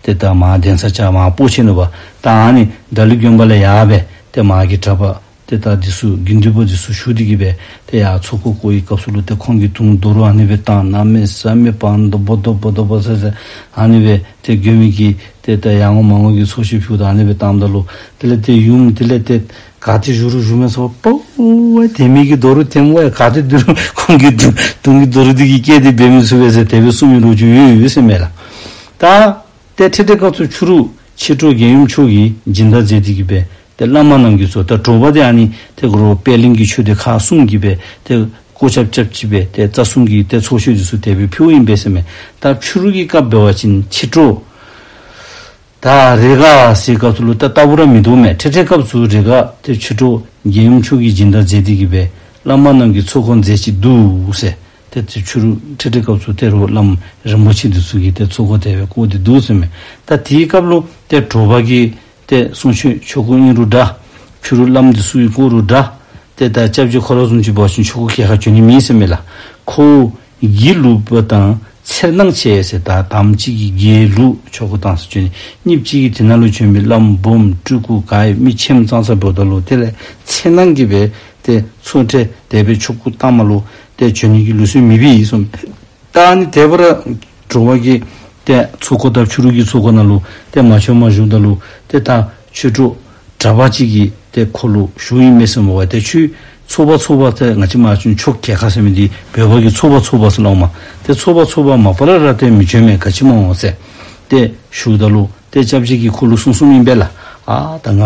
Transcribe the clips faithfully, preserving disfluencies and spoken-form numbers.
ཏེ་ད་མར་གདན་ས་ཅིག་མར་སྤོ་ཆི་ནུག་པ། ད་ཨ་ནི་དཱ་ལི་དགོན་པ་ལས་ཡར་སྦེ་ཏེ་མར་གྱི་གྲྭ་པ་ཏེ་ད་འདི་ཚུ་དགེ་འདུན་པ་འདི་ཚུ་ཞུ་སྟེ་གི་སྦེ་ཏེ་ཡར་ཚོགས་འཁོར་བསྐོར་བའི་སྐབས་སུ་ལུ་ཏེ་ཁོང་གིས་དུང་རྡོ་རུག་ཨ་ནི་སྦེ་བཏང་གནམ་མེད་ས་མེད་བང་རྡོ་བོ་རྡོ་བོ་རྡོ་བོ་ཟེར་ཟེར་ཨ་ནི་སྦེ་ཏེ་དགོན་པའི་གི་ཏེ་ད་ཡར་ངོ་མར་ངོ་གི་ཚོགས་ཞིང་ཕུལཝ་ད་ཨ་ནི་སྦེ་བཏངམ་ད་ལུ་དེ་ལས་ཏེ་ཡུམ་དེ་ལས་ཏེ་ག་ཏེ་བཞུགས་རུང་བཞུགས་མི་ཚུགས་པས། དེ་མི་གི་རྡོ་རུག་དེ་མོ་ཡ་ག་ཏེ་འདི་རུང་ཁོང་གི་དུང་དུང་གི་རྡོ་རུག་འདི་གིས་བཀལ་ཏེ་འབད་མི་ཚུགས་པས་ཟེར་དེ་སྦེ་གསུངས་མི་ལོ་རྒྱུས་ཡོད་ཡོད་ཟེར་མས་ལགས། ད་ཏེ་འཕྲལ་འཕྲལ་སྐབས་སུ་ཕྱི་རུ་མཆེད་གྲོགས་རྒྱལ་ཡུམ་མཆོག་གིས་སྦྱིན་བདག་མཛད་དེ་གི་སྦེ་ཏེ་བླ་མ་རྣམས་ཀྱིས་གཙོ་ད་དྲོ་པ་དེ་ཨ་ནི་ཏེ་གུ་རུ་པད་གླིང་གི་ཆོས་སྡེ་ཁག་གསུམ་གྱིས་སྦེ་ཏེ་སྒོ་རྐྱབ་རྐྱབ་ཅིག་སྦེ་ཏེ་རྩ་གསུམ་གྱི་ཏེ་ཚོགས་ཞིང་འདི་ཚུ་དེ་སྦེ་ཕུལཝ་ཨིན་པས་ཟེར་མས། ད་ཕྱི་རུ་གི་སྐབས་འབད་བ་ཅིན་མཆེད་གྲོགས་ད་རེས་འགའ་ཟེར་སྐབས་སུ་ལུ་ད་ལྟ་བུ་ར་མིན་འདུག་མས། འཕྲལ་འཕྲལ་སྐབས་སུ་རེས་འགའ་ཏེ་མཆེད་གྲོགས་རྒྱལ་ཡུམ་མཆོག་གིས་སྦྱིན་བདག་མཛད་དེ་གི་སྦེ་བླ་མ་རྣམས་ཀྱིས་ཚོགས་འཁོར་མཛད་ཅི་འདུག་ཟེར། ཏེ་ཏེ་ཕྱི་རུ་འཕྲལ་འཕྲལ་སྐབས་སུ་ཏེ་རུང་བླམ་རིན་པོ་ཆེ་འདི་ཚུ་གིས་ཏེ་ཚོགས་འཁོར་དེ་སྦེ་བསྐོར་ཏེ་འདུག་ཟེར་མས། ད་དེའི་སྐབས་ལུ་ཏེ་དྲོ་པ་གི་ཏེ་གསུང་ཆོག་ཆོ་ག་ཨིན་རུང་འདྲ། ཕྱི་རུ་བླམ་འདི་ཚུ་གིས་བསྐོར་རུང་འདྲ། ཏེ་ད་སྐྱབས་རྗེ་ཁོ་ར་བཟུམ་ཅིག་འབད་བ་ཅིན་ཆོ་ག་གྱལ་ཁར་འགྱོ་ནི་མེད་ཟེར་མས་ལགས། ཁོ་དགེ་ལུགས་པ་དང་འཚེར་སྣང་ཆེ་ཟེར། ད་དང་པ་ཅིག་གིས་དགེ་ལུགས་ཆོ་ག་བཏང་ས་འགྱོ་ནི། གཉིས་པ་ཅིག་གིས་དེ་ནང་ལུ་བྱོན་པའི་བླམ་སྦོམ་སྤྲུལ་སྐུ་ག་ཡི་མི་ཆེནམ་ཙང་ཙ་འབདཝ་ད་ལུ་དེ་ལས་འཚེར་སྣང་གིས་སྦེ་ཏེ་ཚུར་ཏེ་དེ་སྦེ་ཆོ་ག་བཏངམ་ལུ་ཏེ་འགྱོ་ནི་གི་ལུགས་སྲོལ་མེདཔ་ཨིན་གསུངས། ད་ཨ་ནི་དེ་སྦེ་ར་དྲོ་པ་གི་ཏེ་ཚོགས་འཁོར་དང་ཕྱི་རུ་གི་ཚོགས་འཁོར་ནང་ལུ་ཏེ་མ་བྱོནམ་བཞུགསཔ་ད་ལུ་ཏེ་ད་ཆོས་གྲོགས་གྲྭ་པ་ཅིག་གིས་ཏེ་ཁོ་ལུ་ཞུཝ་ཨིན་མས་ཟེར་མས་པ། ཏེ་ཁྱོད་ཚོགས་པ་ཚོགས་པ་ཏེ་ང་བཅས་མ་བྱོན་ཆོ་ག་གྱལ་ཁར་ཟེར་མི་འདི་བོད་པ་གིས་ཚོགས་པ་ཚོགས་པ་ཟེར་སླབ་མས། ཏེ་ཚོགས་པ་ཚོགས་པ་མ་པ་ལས་ར་ཏེ་མི་བྱོན་མས་ག་ཅི་སྨོ་ཟེར་ཏེ་ཞུཝ་ད་ལུ་ཏེ་སྐྱབས་རྗེ་གིས་ཁོ་ལུ་གསུངས་གསུངམ་ཨིན་པས་ལགས། ཨ་ད་ང་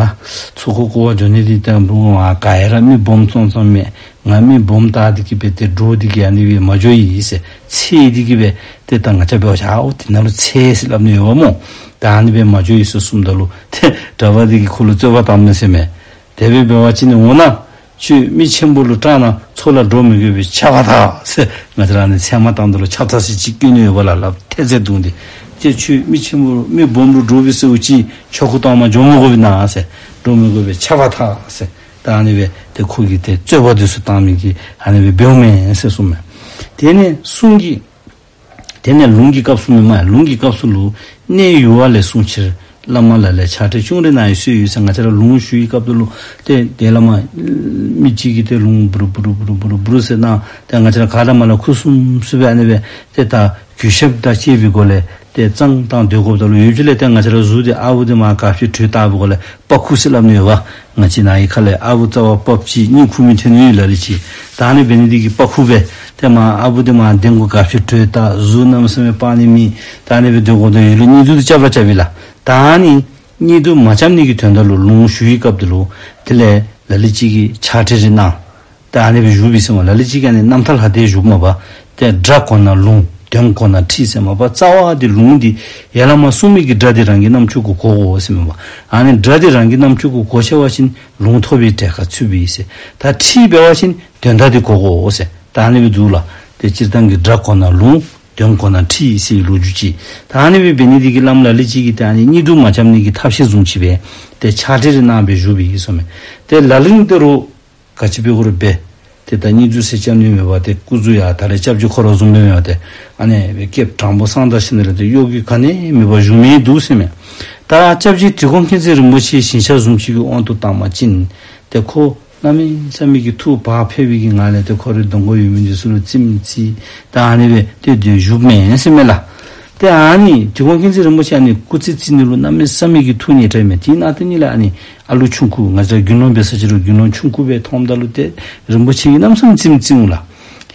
ཚོགས་འཁོར་བསྐོར་བར་འགྱོ་ནི་འདི་ད་འབུ་ང་ག་ཡ་ར་མི་སྦོམ་ཙང་ཙང་མས། ང་མི་སྦོམ་ད་འདི་གིས་སྦེ་ཏེ་འདྲོག་སྟེ་གི་ཨ་ནི་སྦེ་མ་འགྱོ་ཡི་ཟེར། འཚེར་ཏེ་གི་སྦེ་ཏེ་ད་ང་བཅས་འབད་བ་ཅིན་ཨའོ་དེ་ནང་ལུ་འཚེར་ཟེར་སླབ་ནི་ཡོདཔ་སྨོ། ད་ཨ་ནི་སྦེ་མ་འགྱོ་ཡི་ཟེར་གསུངམ་ད་ལུ་ཏེ་གྲྭ་པ་འདི་གིས་ཁོ་ལུ་རྩོད་པ་བཏངམ་མས་ཟེར་མས། དེ་སྦེ་འབད་བ་ཅིན་འོ་ན་ཁྱོད་མི་ཆེན་པོ་ལུ་སྐྲག་ན་ཚོགས་ལ་འགྲོ་མི་དགོ་པས་ཕྱག་ཕར་འཐག་ཟེར། ང་བཅས་ར་ནི་ཚལ་མ་བཏངམ་ད་ལུ་ཆག་ཐག་ཟེར་ཅིག་སྐྱེ་ནི་ཡོདཔ་ལགས། ལགཔ་ཐལ་ཟེར་བརྡུང་སྟེ། ཏེ་ཁྱོད་མི་ཆེན་པོ་མི་སྦོམ་ལུ་འདྲོག་པས་ཟེར་བ་ཅིན་ཆོ་ག་གཏང་མ་འགྱོ་མི་དགོ་པས་ན་ཟེར། འགྲོ་མི་དགོ་པས་ཕྱག་ཕར་འཐག་ཟེར། ད་ཨ་ནི་སྦེ་ཏེ་ཁོ་གིས་ཏེ་རྩོད་པ་འདི་ཚུ་བཏང་མི་གི་ཨ་ནི་སྦེ་འབདཝ་མས་ཟེར་གསུངས་མས། དེ་ནས་གསུང་གི་དེ་ནས་ལུང་གི་སྐབས་སུ་མེན་མས། ལུང་གི་སྐབས་སུ་ལུ་གནས་ཡུལ་བ་ལས་གསུངས་ཕྱིར། བླ་མ་ལ་ལས་ཕྱག་བྲིས་ཅུང་རེ་གནང་བའི་སྲོལ་ཡོད་ཟེར། ང་བཅས་ར་ལུང་ཞུ་བའི་སྐབས་སུ་ལུ་ཏེ་དེ་བླ་མ་མི་གཅིག་གིས་ཏེ་ལུང་འབུར་འབུར་འབུར་འབུར་འབུར་ཟེར་གནང་། ཏེ་ང་བཅས་ར་ག་ར་མ་ལ་ཁུ་སིམ་སི་སྦེ་ཨ་ནི་སྦེ་ཏེ་ད་གུས་ཞབས་དང་བཅས་པའི་སྒོ་ལས་ཏེ་གཙང་བཏང་སྡོད་དགོཔ་ད་ལུ་ཡུལ་གྱི་ལས་ཏེ་ང་བཅས་ར་གཟུགས་འདི་ཨ་བུ་འདི་མར་ག་ཕྱི་དྲོད་བཏགས་པའི་སྒོ་ལས་པག་ཁུ་ཟེར་སླབ་ནི་ཡོདཔ། ང་བཅས་ནཱ་གི་ཁ་ལས་ཨ་བུ་རྩ་བ་པགཔ་ཅིག་གཉིད་ཁུག་མི་ཐོན་ནི་ཡོད་ལ་ལུ་ཅིག། ད་ཨ་ནི་འབད་ནི་འདི་གིས་པག་ཁུ་སྦེ་ཏེ་མར་ཨ་བུ་འདི་མར་གདན་གུ་ག་ཕྱི་དྲོད་བཏགས་གཟུགས་གནམ་མེད་ས་མེད་སྤར་ནི་མེད། ད་ཨ་ནི་སྦེ་སྡོད་དགོཔ་ད་ཡུལ་ལུ་གཉིད་དུ་རྐྱབ་ར་རྐྱབ་ཨིན་ལགས། ད་ཨ་ནི་གཉིད་དུ་མ་རྐྱབ་ནི་གི་དོན་དག་ལུ་ལུང་ཞུ་བའི་སྐབས་འདི་ལུ་དེ་ལས་ལ་ལུ་ཅིག་གིས་ཕྱག་བྲིས་རེ་གནང་། ད་ཨ་ནི་སྦེ་བཞུགས་པས་ཟེར་མས། ལ་ལུ་ཅིག་གིས་ཨ་ནི་རྣམ་ཐར་ལྷ་སྡེ་བཞུགས་མས་པ། ཏེ་སྒྲ་གོ་ན་ལུང་དོན་གོ་ན་ཁྲིད་ཟེར་མས་པ། རྩ་བ་འདི་ལུང་འདི་ཡར་ལས་མར་གསུངས་མི་གི་སྒྲ་འདི་རང་གི་རྣམ་ཅོག་གུ་གོ་དགོ་ཟེར་མས་པ། ཨ་ནི་སྒྲ་འདི་རང་གི་རྣམ་ཅོག་གུ་གོ་ཤེས་པ་ཅིན་ལུང་ཐོབ་པའི་གྲལ་ཁར་ཚུད་པས་ཟེར། ད་ཁྲིད་འབད་བ་ཅིན་དོན་དག་འདི་གོ་དགོ་ཟེར། ད་ཨ་ནི་སྦེ་འདུག་ལགས། ཏེ་སྤྱིར་བཏང་གི་སྒྲ་གོ་ན་ལུང་དོན་གོ་ན་ཁྲིད་ཟེར་བའི་ལོ་རྒྱུས་ཅིག། ད་ཨ་ནི་སྦེ་འབད་ནི་འདི་གིས་བླམ་ལ་ལུ་ཅིག་གིས་ད་ཨ་ནི་གཉིད་དུ་མ་རྐྱབ་ནི་གི་ཐབས་ཤེས་བཟུམ་ཅིག་སྦེ་ཏེ་ཕྱག་བྲིས་རེ་གནང་སྦེ་བཞུགས་པས་ཟེར་མས། ཏེ་ལ་ལུ་ཏེ་རུང་ག་ཅི་འབད་དགོ་རུང་འབད། ཏེ་ད་གཉིད་དུ་ཟེར་རྐྱབ་ནི་མེད་པར་ཏེ་སྐུ་གཟུགས་ཡང་ད་རེས་སྐྱབས་རྗེ་ཁོ་ར་བཟུམ་སྦེ་མེན་པར་ཏེ་ཨ་ནི་སྦེ་སྐེདཔ་དྲང་པོ་བསྲང་ད་ཞིནམ་ལས་ཏེ་གཡོ་འགུལ་ག་ནི་མེད་པར་བཞུགས་མི་འདུག་ཟེར་མས། ད་སྐྱབས་རྗེ་དིལ་མགོ་མཁྱེན་བརྩེ་རིན་པོ་ཆེའི་ཞིང་གཤེགས་བཟུམ་ཅིག་གི་དབང་དུ་བཏང་བ་ཅིན་ཏེ་ཁོ་གནམ་མེད་ས་མེད་ཀྱི་ཐུགས་བག་ཕེབས་པའི་གི་ངང་ལས་ཏེ་ཁོ་རའི་གདོང་ཁར་ཡོད་མི་འདི་ཚུ་ལུ་རྩེདམོ་རྩེ་ད་ཨ་ནི་སྦེ་ཏེ་སྡོད་བཞུགསཔ་མས་ཟེར་མས་ལགས། ཏེ་ཨ་ནི་དིལ་མགོ་མཁྱེན་བརྩེ་རིན་པོ་ཆེ་ཨ་ནི་སྐུ་རྩེད་རྩེ་ནི་ལུ་གནམ་མེད་ས་མེད་ཀྱི་ཐུགས་མཉེས་དྲགས་མས། དེ་ནང་དེ་ནི་ལས་ཨ་ནི་ཨ་ལུ་ཆུང་ཀུ་ང་བཅས་ར་དགེ་སློང་འབད་ས་ཅིག་རུང་དགེ་སློང་ཆུང་ཀུ་སྦེ་མཐོངམ་ད་ལུ་ཏེ་རིན་པོ་ཆེ་གིས་གནམ་མེད་ས་མེད་རྩེདམོ་རྩེ་འོང་ལགས།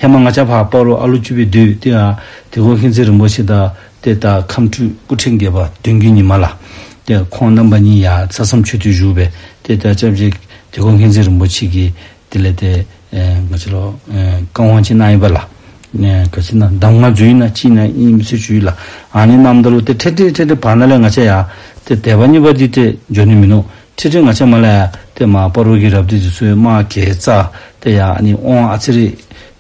ཧེ་མ་ང་བཅས་ཕར་སྤ་རོ་ཨ་ལུ་ཅིག་སྦེ་སྡོད་དེ་ཡང་དིལ་མགོ་མཁྱེན་བརྩེ་རིན་པོ་ཆེ་དང་ཏེ་ད་ཁམས་སྤྲུལ་སྐུ་ཕྲེང་བརྒྱད་པ་དོན་བརྒྱུད་ཉི་མ་ལགས། ཏེ་ཁོང་རྣམ་པ་གཉིས་ཡར་ས་མཚམས་མཆོད་རྟེན་བཞུགས་སྦེ་ཏེ་ད་སྐྱབས་རྗེ་དིལ་མགོ་མཁྱེན་བརྩེ་རིན་པོ་ཆེ་གིས་དེ་ལས་ཏེ་ཨེ་ང་བཅས་ལུ་ཨེ་བཀའ་དབང་ཅིག་གནང་ཡི་པ་ལགས། ཨེ་ག་ཅི་ཨིན་ན་གདམས་ངག་མཛོད་ཨིན་ན་ཅིག་ཨིན་ན་ཨིན་མི་ཚུ་ཅིག་ཡོད་ལགས། ཨ་ནི་གནངམ་ད་ལུ་ཏེ་ཐེངས་ཐེངས་ཐེངས་ཐེངས་བར་ན་ལས་ང་བཅས་ཡར་ཏེ་དད་པ་གཉིས་པ་འདི་ཏེ་འགྱོ་ནི་མིན་ནུག། ཐེངས་ཐེངས་ང་བཅས་མར་ལས་ཡར་ཏེ་མར་སྤ་རོ་གི་རབ་སྡེ་འདི་ཚུ་དམག་གིས་རྩ་ཏེ་ཡར་ཨ་ནི་དབང་ཨ་ཙི་རེ་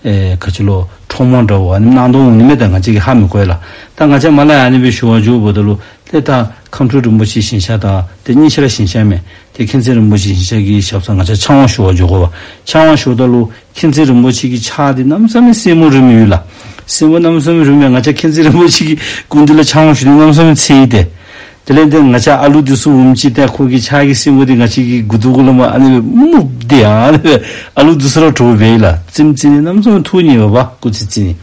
ཨེ་ག་ཅི་ལོ་ཁྲོམ་དབང་འདྲཝ་ཨ་ནི་གནང་དོ་འོང་ནི་མས། ད་ང་བཅས་ཀྱིས་ཧ་མི་གོ་ཡི་ལགས། ད་ང་བཅས་མར་ལས་ཡར་ཨ་ནི་སྦེ་ཞུ་བར་འགྱོཝ་ད་ལུ་ཏེ་ད་ཁམས་སྤྲུལ་རིན་པོ་ཆེའི་ཞིང་གཤེགས་དང་ཏེ་གཉིས་ཆ་ར་ཞིང་གཤེགས་མས། ཏེ་མཁྱེན་བརྩེ་རིན་པོ་ཆེའི་ཞིང་གཤེགས་ཀྱི་ཞབས་སར་ང་བཅས་ཕྱག་དབང་ཞུ་བར་འགྱོ་དགོ་པས། ཕྱག་དབང་ཞུཝ་ད་ལུ་མཁྱེན་བརྩེ་རིན་པོ་ཆེ་གི་ཕྱག་འདི་གནམ་མེད་ས་མེད་སེན་མོ་རིངམ་ཡོད་ལགས། སེན་མོ་གནམ་མེད་ས་མེད་རིངམ་ཡོད། ང་བཅས་མཁྱེན་བརྩེ་རིན་པོ་ཆེ་གི་སྐུ་མདུན་ལས་ཕྱག་དབང་ཞུ་ནི་གནམ་མེད་ས་མེད་འཚེར་ཡི་ཏེ། དེ་ལས་ཏེ་ང་བཅས་ཨ་ལུ་འདི་ཚུ་འོངམ་ཅིག་ཏེ་ཁོ་གི་ཕྱག་གི་སེན་མོ་འདི་ང་བཅས་ཀྱི་མགུ་ཏོ་གུ་ལས་མར་ཨ་ནི་སྦེ་མུབ་སྟེ་ཨ་ནི་སྦེ་ཨ་ལུ་འདི་ཚུ་ར་དྲོ་པས་ལགས། རྩེདམོ་རྩེ་ནི་གནམ་མེད་ས་མེད་ཐུགས་མཉེས་པས་པ། སྐུ་རྩེད་རྩེ་ནི།